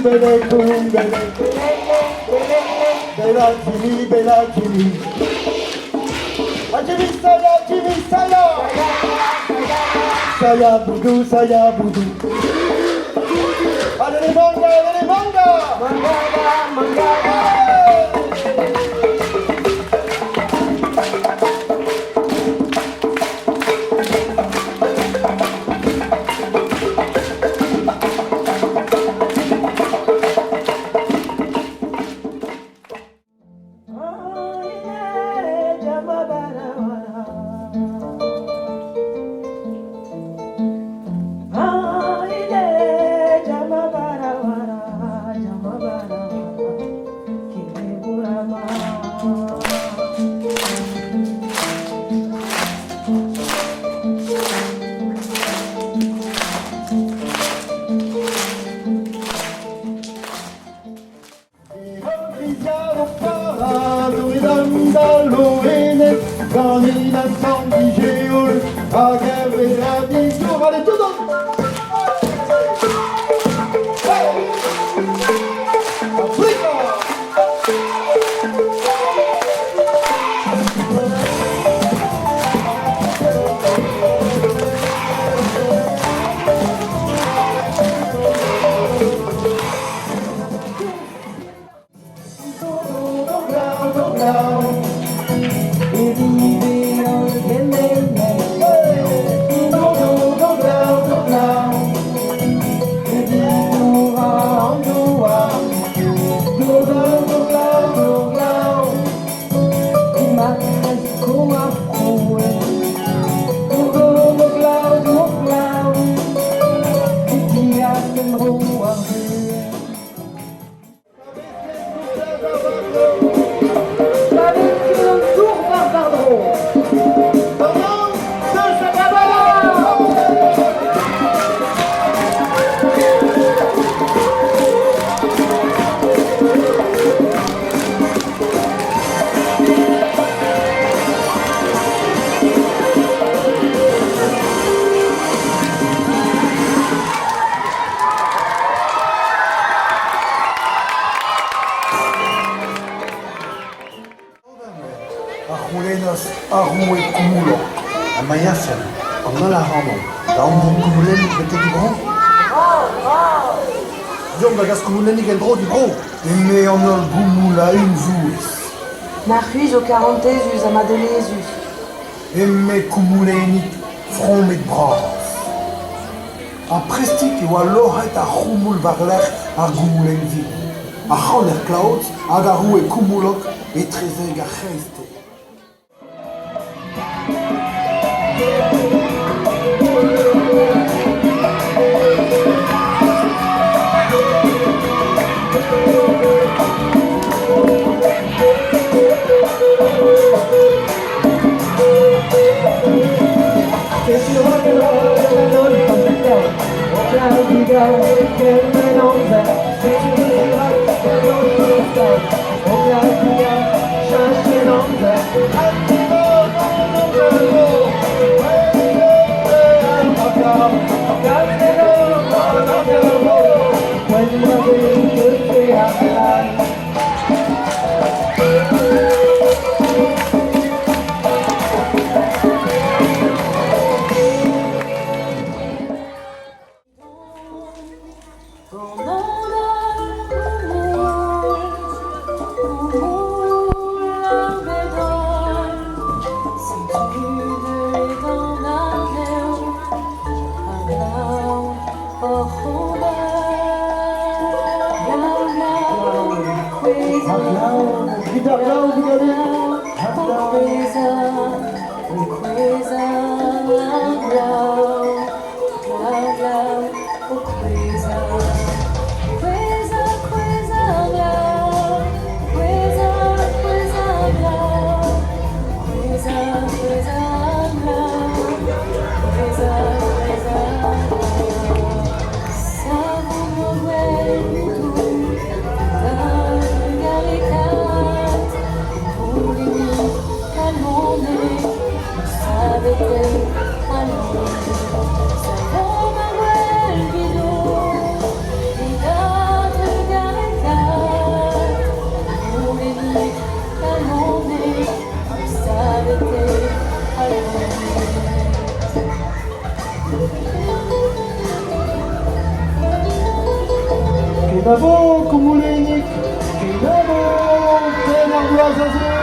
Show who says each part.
Speaker 1: bele kumbele. Bela Jimmy, Bela Jimmy. Ah, Jimmy Saya, Jimmy Saya. Saya Boudou, Saya Boudou. Allez les mangas, allez les mangas.
Speaker 2: Mangala, mangala.
Speaker 1: Allez, tout le monde. Africa.
Speaker 3: A c'houlennas ar roue Koumoulok.
Speaker 4: Ha ma yafen, an holl ac'hanomp, da ambroug Koumoulennig betek he bro? Deomp da gas Koumoulennig en-dro d'he bro!
Speaker 3: Eme an holl goumoul a-unvouezh.
Speaker 2: Na c'hwi zo karantezus ha madelezhus.
Speaker 3: Eme Koumoulennig, fromet-bras. Ha prestik e oa loc'het ar c'houmoul war-lerc'h ar goumoulenn vihan, ar c'haner Klaoz hag ar roue Koumoulok etrezek ar c'hreisteiz.
Speaker 1: Kenavo, koumoulennig, kenavo, ken ar bloaz a zeu!